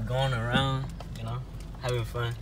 Going around, you know, having fun.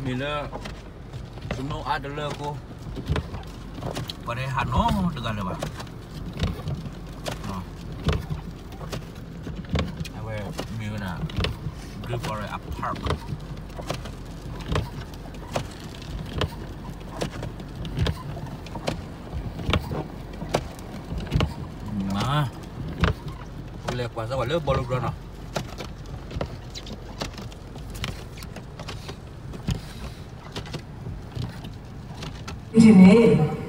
မ့ၢ်လၢ စနိအါတလၢကိး ပှၤတဟးနီတဂၤလၢၤဘၣ်. အဝဲမ့ၢ်ဝဲဒၣ် Great Warrior Park မၤ ပလဲၤကွၢ်စၢၤဝဲလၢဘီလိဘျီနီၤ န့ၣ်